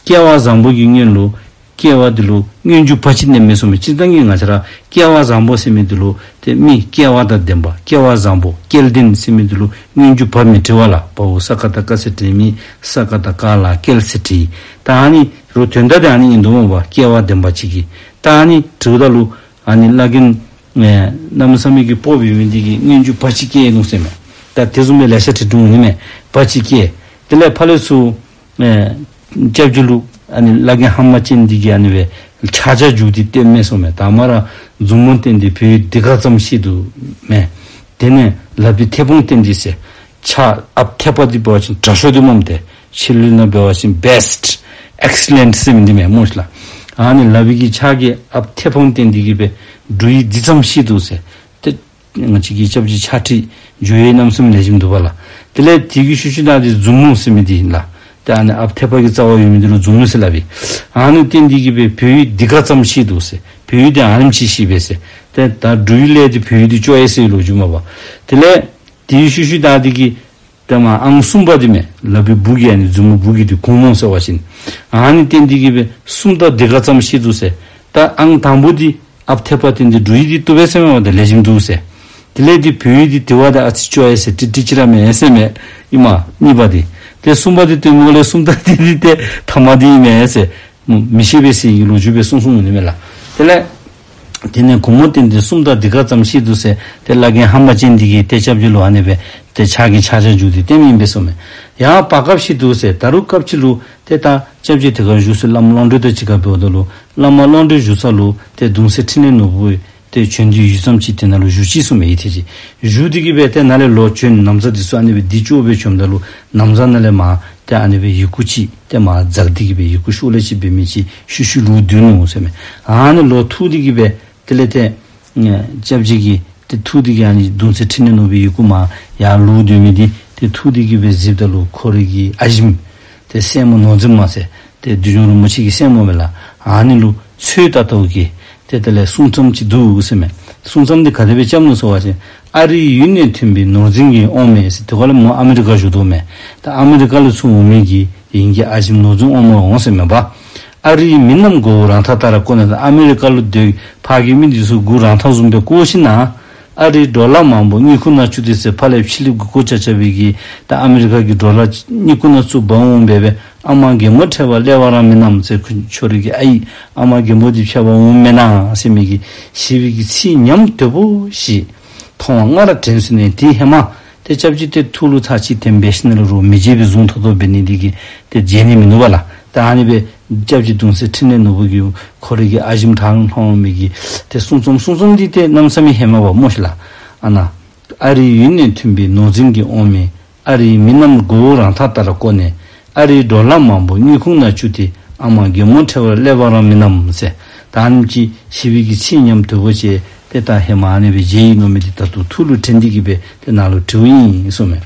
སྐལ་བ་བཟང་པོ་གི་སྔོན་ལུ་སྐལ་བ་འདི་ལུ་མངོན་གྱུར་བ་ཅིག་གནསཔ་མས་ཟེར་མས། སྤྱིར་བཏང་གི་ང་བཅས་ར་སྐལ་བ་བཟང་པོ་ཟེར་མི་འདི་ལུ་ཏེ་མི་སྐལ་བ་དང་ལྡན་པ་སྐལ་བ་བཟང་པོ་སྐལ་ལྡན་ཟེར་མི་འདི་ལུ་མངོན་གྱུར་བ་མི་བྲི་བས་ལགས། བའོ་ས་ཀ་བཏགས་སྐ་ཟེར་བྲི་མི་ས་ཀ་བཏགས་སྐ་ལ་སྐལ་ཟེར་བྲི། ད་ཨ་ནི་རུང་དོན་དག་འདི་ཨ་ནི་ཨིན་དོ་མས་པ། སྐལ་བ་ལྡན་པ་ཅིག་གི་ད་ཨ་ནི་བྲིཝ་ད་ལུ་ཨ་ནི་བླ་རྒན་ཨེ་གནམ་མེད་ས་མེད་ཀྱི་སྤོབས་ཡོད་མི་འདི་གིས་མངོན་གྱུར་བ་ཅིག་སྐྱེས་ནུག་ཟེར་མས། ད་དེ་བཟུམ་སྦེ་ལེ་ཤ་བྲི་དོ་འོང་ནི་མས། བ་ཅིག་སྐྱེས། དེ་ལས་ཕར་ལས་ཚུར་ཨེ་ སྐྱབས་རྗེ་ལུ་ཨ་ནི་བླ་རྒན་ཧ་མ་ཅན་འདི་གིས་ཨ་ནི་སྦེ་ཕྱག་རྒྱ་བསྒྱུར་ཏེ་སྟོནམ་མས་ཟེརཝ་མས། ད་མ་ར་མཛུབ་མོ་བསྟན་ཏེ་བོད་ཡུལ་འདི་ག་ཙམ་ཤེས་འདུག་མས། དེ་ནས་ལག་པའི་མཐེ་བོང་བསྟན་ཏེ་ཟེར། ཕྱག་ཨཔ་མཐེ་བ་འདི་འབད་བ་ཅིན་དྲག་ཤོས་འདི་སྨོ། ཏེ་ཕྱི་ལུ་ནང་འབད་བ་ཅིན་བེསཊ་ཨེགསི་ལེནཊ་ཟེར་མི་འདི་མས་སྨོ་ཤིག་ལགས། ཨ་ནི་ལག་པའི་གི་ཕྱག་གི་ཨཔ་མཐེ་བོང་བསྟན་ཏེ་གིས་སྦེ་འབྲུག་ཡིག་འདི་ཙམ་ཤེས་འདུག་ཟེར། ཏེ་ང་བཅས་ཀྱི་སྐྱབས་རྗེ་ཕྱག་བྲིས་བསྒྱུར་ཡིག་རྣམ་གསུམ་ལེགས་ཤོམ་འདུག་པ་ལགས། དེ་ལས་དེ་གི་ཤུལ་ཤུལ་ད་འདི་མཛུབ་མོ་ཟེར་མི་འདི་ཨིན་ལགས། ཏེ་ཨ་ནི་ཨཔ་མཐེ་བ་གི་རྩ་བར་ཡོད་མི་འདི་ལུ་མཛུབ་མོ་ཟེར་སླབ་ཨིན། ཨ་ནི་བསྟན་ཏེ་གིས་སྦེ་བོད་ཡིག་འདི་ག་ཙམ་ཤེས་འདུག་ཟེར། བོད་ཡིག་འདི་ཨ་ནེམ་ཅིག་ཤེས་པས་ཟེར། ཏེ་ད་འབྲུག་ཡིག་ལས་འདི་བོད་ཡིག་འདི་སྐྱོ་ཡི་ཟེར་ལོ་རྒྱུས་མས་པ། དེ་ལས་དེའི་ཤུལ་ཤུལ་ད་འདི་གིས་ཏེ་མ་ཨང་གསུམ་པ་འདི་མས། ལག་པའི་སྦུག་གི་ཨ་ནི་མཛུབ་མོ་སྦུག་གི་འདི་གུང་མོ་ཟེར་བ་ཅིན། ཨ་ནི་བསྟན་ཏེ་གིས་སྦེ་སུམ་རྟགས་འདི་ག་ཙམ་ཤེས་འདུག་ཟེར། ད་ཨང་དང་པོ་འདི་ཨཔ་མཐེ་བ་བསྟན་ཏེ་འབྲུག་ཡིག་འདི་བཏུབ་པས་ཟེར་མས་པ། ད་ལེགས་ཤོམ་འདུག་ཟེར། དེ་ལས་འདི་བོད་ཡིག་འདི་དེ་བ་ད་ཨ་ཙི་སྐྱོ་ཡི་ཟེར། ཏིག་ཏིག་ཅིག་ར་མེན་ཟེར་མས། ཨིན་མས། གཉིས་པ་འདི། ཏེ་གསུམ་པ་འདི་སྟོནམ་ལས་སུམ་རྟགས་འདི་འདི་ཏེ་ཐ་མ་འདི་ཨིན་མས་ཟེར། མི་ཤེས་པས་ཟེར་གྱི་ལོ་རྒྱུས་སྦེ་གསུངས་གསུངསམ་འོང་ནི་མས་ལགས། དེ་ལས་དེ་ནས་གུང་མོ་བསྟན་ཏེ་སུམ་རྟགས་འདི་ག་ཙམ་ཤེས་འདུག་ཟེར། ཏེ་བླ་རྒན་ཧ་མ་ཅན་འདི་གིས་ཏེ་སྐྱབས་རྗེ་ལུ་ཨ་ནི་སྦེ་ཏེ་ཕྱག་གི་ཕྱག་རྒྱ་བསྒྱུར་ཏེ་སྟོནམ་ཨིན་པས་ཟེརཝ་མས། ཡང་བར་སྐབས་ཤིག་འདུག་ཟེར། ད་རུང་སྐབས་ཅིག་ལུ་ཏེ་ད་སྐྱབས་རྗེ་དེ་ཁར་བཞུགས་སའི་བླ་མ་ཀློང་གྲོལ་དང་གཅིག་ཁར་འབདཝ་ད་ལུ་བླ་མ་ཀློང་གྲོལ་བཞུགས་ས་ལུ་ཏེ་གདུང་སྲས་འཕྲིན་ལས་ནོར་བུ་ཏེ་བྱོན་ཏེ་ཡུད་ཙམ་ཅིག་དེ་ནང་ལུ་བཞུགས་ཅི་ཟེརཝ་མས། ཡུད་ཐེངས་ཅིག་བཞུགས་ཏེ་གིས་སྦེ་ཏེ་ནཱ་ལས་ལོག་བྱོན། ན་བཟའ་འདི་ཚུ་ཨ་ནི་སྦེ་འདི་བཅོ་སྦེ་བྱོནམ་ད་ལུ་ན་བཟའ་ནང་ལས་མར་ཏེ་ཨ་ནི་སྦེ་ཡི་གུ་ཅིག་ཏེ་མར་འཛག་སྟེ་གིས་སྦེ་ཡི་གུ་ཤོག་ལེབ་ཅིག་འབད་མི་ཅིག་ཤུལ་ཤུལ་ལུ་བཏོན་ནུག་ཟེརཝ་མས། ཨ་ནི་ལོག་འཐུ་སྟེ་གིས་སྦེ་དེ་ལས་ཏེ་ཨེ་སྐྱབས་རྗེ་གིས་ཏེ་འཐུ་སྟེ་གིས་ཨ་ནི་གདུང་སྲས་འཕྲིན་ལས་ནོར་བུའི་ཡི་གུ་མར་ཡར་ལུ་བཏོན་མི་འདི་ཏེ་འཐུ་སྟེ་གིས་སྦེ་གཟིགསཔ་ད་ལུ་ཁོ་རའི་གི་ཨ་ཞེམོ་ཏེ་སྲས་མོ་ནོར་འཛིན་མ་ཟེར་ཏེ་བདུད་འཇོམས་རིན་པོ་ཆེ་གི་སྲས་མོ་མས་ལགས། ཨ་ནི་ལུ་ཚོད་ལྟ་ལྟཝ་གིས་ཏེ་དེ་ལས་གསུང་རྩོམ་ཅིག་འདུག་ཟེརཝ་མས། གསུང་རྩོམ་འདི་ག་དེ་སྦེ་རྐྱབ་ནུག་ཟེར་བ་ཅིན། ཨ་རིའི་ཡུལ་ནས་ཐོན་པའི་ནོར་འཛིན་གྱི་དབང་མོ་ཟེར། དེ་ཁར་ལས་མོ་ཨ་མི་རི་ཀ་བཞུགས་དོ་མས། ད་ཨ་མི་རི་ཀ་ལས་ཚུར་འོང་མི་གི་ཡིན་གྱི་ཨ་ཞེམོ་ནོར་འཛིན་དབང་མོ་འོང་ཟེརཝ་མས་པ། ཨ་རིའི་མི་རྣམས་མགོ་བོ་རང་འཐག་ལྟར་བསྐོར་ནས། ཨ་མི་རི་ཀ་ལུ་སྡོད་ཕར་གྱི་མི་འདི་ཚུ་མགུ་རང་འཐག་བཟུམ་སྦེ་བསྐོར་ཞིནམ་ལས་ཨ་རིའི་ཌོ་ལར་མང་པོ་དངུལ་ཁུག་ནང་བཅུག་སྟེ་ཟེར། ཕར་ལས་ཕྱི་གླིང་གུ་གོ་ཆ་ཆ་བའི་གི་ད་ཨ་མི་རི་ཀ་གི་ཌོ་ལར་དངུལ་ཁུག་ནང་བཙུགས་འབག་འོང་སྦེ་སྦེ། ཨ་མ་རྒན་མོ་འཕྲད་པར་སླེབས་པ་རང་མིན་ནམ་ཟེར། ཁོ་ཁྱོད་རའི་གི་ཨའི་ཨ་མ་རྒན་མོ་འདི་འཕྱད་པར་འོང་མེན་ན་ཟེར་མི་གི་ཞེ་པོའི་གི་ཚིག་ཉམས་དོད་པོ་ཞིག་མཐོང་བ་ང་ར་དྲན་སོང་ནས། དེ་ཧེ་མ་ཏེ་སྐྱབས་རྗེ་ཏེ་ཐུགས་ལུ་ཚར་གཅིག་དེ་སྦེ་ཞིནམ་ལས་རོགས་མི་བརྗེད་པའི་གཟུངས་ཐོབ་ཐོབ་འབད་ནི་འདི་གིས་ཏེ་བརྗེད་ནི་མིན་ནུག་པ་ལགས། ད་ཨ་ནི་སྦེ་སྐྱབས་རྗེ་གདུང་སྲས་འཕྲིན་ལས་ནོར་བུ་གིས་ཁོ་རའི་གི་ཨ་ཞེམོ་དྲང་སློང་མི་གི་ཏེ་གསུང་རྩོམ་གསུང་རྩོམ་འདི་ཏེ་གནམ་མེད་ས་མེད་ཧེ་མ་བ་སྨོ་ཤིག་ལགས། ཨ་ནཱ་ཨ་རིའི་ཡུལ་ནས་ཐོན་པའི་ནོར་འཛིན་གྱི་དབང་མོ། ཨ་རིའི་མི་རྣམས་མགོ་བོ་རང་འཐག་ལྟར་བསྐོར་ནས། ཨ་རིའི་ཌོ་ལར་མང་པོ་དངུལ་ཁུག་ནང་བཅུག་སྟེ། ཨ་མ་རྒན་མོ་འཕྲད་པར་སླེབས་པ་རང་མིན་ནམ་ཟེར། ད་ཨ་ནེམ་ཅིག་ཞེ་པོའི་གི་ཚིག་ཉམས་དོད་པོ་ཅིག་ཏེ་ད་ཧེ་མ་ཨ་ནི་སྦེ་མཇལ་ཡི་མནོ་མི་འདི་ད་ལྟོ་ཐུགས་ལུ་དྲན་ཏེ་གིས་སྦེ་ཏེ་ནཱ་ལུ་བྲིཝ་ཨིན་གསུངམ་མས།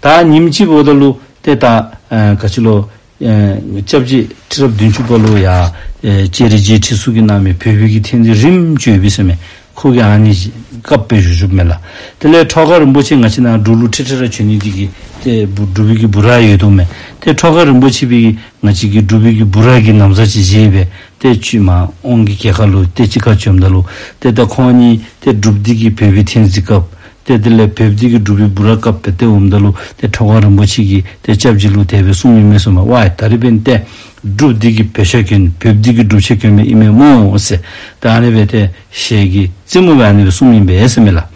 ད་ཉིནམ་ཅིག་འབདཝ་ད་ལུ་ཏེ་ད་ཨ་ག་ཅི་ལོ་ཨེ་སྐྱབས་རྗེ་ཁྲི་རབས་བདུན་ཅུ་པ་ལུ་ཡང་ཨེ་ལྕགས་རི་རྗེ་ཁྲི་ཟུར་གྱིས་གནང་མི་བོད་པའི་གི་ཐེངས་འདི་རིམ་བྱོན་ཡོད་པས་ཟེརཝ་མས། ཁོ་གིས་ཨ་ནི་བཀའ་སྦེ་ཞུ་ཞུཝ་མས་ལགས། དེ་ལས་ཁྲོ་དགའ་རིན་པོ་ཆེ་ང་བཅས་ནཱ་འབྲུག་ལུ་ཁྲི་ཁྲི་ར་བྱོན་ནི་འདི་གིས་ཏེ་འབྲུག་པའི་གི་འབུ་ར་ཡོད་དོ་མས། ཏེ་ཁྲོ་དགའ་རིན་པོ་ཆེ་སྦེ་གིས་ང་བཅས་ཀྱི་འབྲུག་པའི་གི་འབུ་ར་གི་ན་བཟའ་ཅིག་བཞེས་སྦེ་ཏེ་ཆུ་མ་དབང་གི་གྱལ་ཁ་ལུ་ཏེ་གཅིག་ཁར་བྱོནམ་ད་ལུ་ཏེ་ད་ཁོང་གཉིས་ཏེ་འབྲུགཔ་འདི་གི་བོད་པའི་ཐེངས་འདི་སྐབས་ཏེ་དེ་ལས་བོདཔ་འདི་གི་འབྲུག་པའི་འབུ་ར་བཀབ་སྦེ་ཏེ་འོངམ་ད་ལུ་ཏེ་ཁྲོ་དགའ་རིན་པོ་ཆེ་གིས་ཏེ་སྐྱབས་རྗེ་ལུ་དེ་སྦེ་གསུངམ་ཨིན་མས་གསུངམ་མས། ཝའི་ད་རིས་འབདན་ཏེ་འབྲུགཔ་འདི་གིས་བོད་ཆས་གྱོན་བོདཔ་འདི་གིས་འབྲུག་ཆས་གྱོན་མི་ཨིན་མས་སྨོ་ཟེར། ད་ཨ་ནི་སྦེ་ཏེ་ཞལ་གྱི་རྩེདམོ་སྦེ་ཨ་ནི་སྦེ་གསུངམ་ཨིན་པས་ཟེརཝ་མས་ལགས།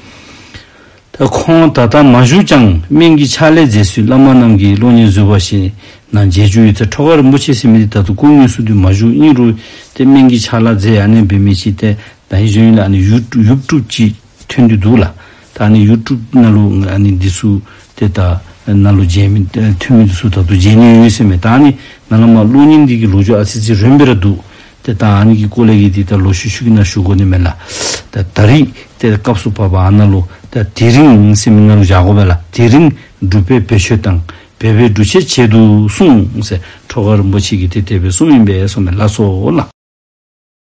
ད་ཁོང་ད་ལྟ་མ་བཞུགས་ཀྱང་སྨན་གྱི་ཕྱག་ལས་མཛད་ཚུལ་བླ་མ་རྣམས་ཀྱིས་གློག་བརྙན་བཟོས་པ་ཞིག་ནང་མཇལ་རྒྱུ་ཡོད། ཏེ་ཁྲོ་དགའ་རིན་པོ་ཆེ་ཟེར་མི་འདི་ད་ལྟོ་སྐུ་དངོས་སུ་འདི་མ་བཞུགས་ཨིན་རུང་ཏེ་སྨན་གྱི་ཕྱག་ལཱ་མཛད་ཨ་ནི་འབད་མི་ཅིག་ཏེ་ད་ཨིན་ཞུ་ཨིན་ལགས། ཨ་ནི་ཡུ་ཡུ་ཊུབ་ཅིག་ཐོན་ཏེ་འདུག་ལགས། ད་ཨ་ནི་ཡུ་ཊུབ་ནང་ལུ་ཨ་ནི་འདི་ཚུ་ཏེ་ད་ནང་ལུ་མཇལ་མི་ཐོན་མི་འདི་ཚུ་ད་ལྟོ་མཇལ་ནི་ཡོད་ཟེརཝ་མས། ད་ཨ་ནི་ནང་ལུ་མ་གློག་བརྙན་འདི་གི་ལོ་རྒྱུས་ཨ་ཙི་ཅིག་རིངམོ་སྦེ་ར་འདུག། ཏེ་ད་ཨ་ནི་གི་སྐོར་ལས་ཀྱི་འདི་ད་ལོག་ཤུལ་ཤུལ་གྱི་ནང་ཞུ་དགོ་ནི་མས་ལགས། ད་ད་རིས་ཏེ་སྐབས་སུ་བབ་པ་ཨ་ནཱ་ལུ་ད་དེ་རིང་ཟེར་མི་ནང་ལུ་བཞག་དགོ་པས་ལགས། དེ་རིང་འབྲུག་པས་བོད་ཆས་དང་བོད་པས་འབྲུག་ཆས་བྱས་འདུག་གསུངས་ཟེར་ཁྲོ་དགའ་རིན་པོ་ཆེ་གིས་ཏེ་དེ་སྦེ་གསུངམ་ཨིན་པས་གསུངམ་མས། ལགས་སོ་ལགས།